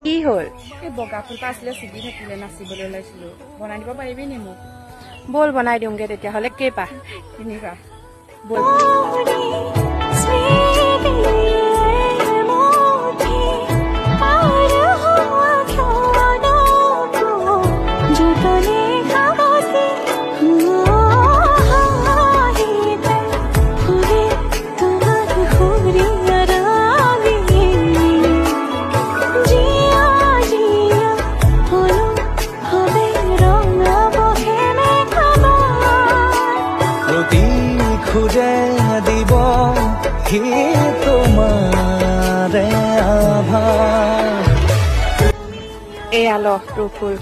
কি হ'ল? এই বগা ফুলপাহ আছিলে, ছিগি থাকিলে, নাচিবলৈ ওলাইছিলো। বনাই দিব পাৰিবি নি মোক? ব'ল, বনাই দিওঁগে তেতিয়াহ'লে। কেইপাহ? তিনিপাহ। ব'ল। খোজে দিব সি তোমাৰে আভা। এয়া ল তোৰ ফুল।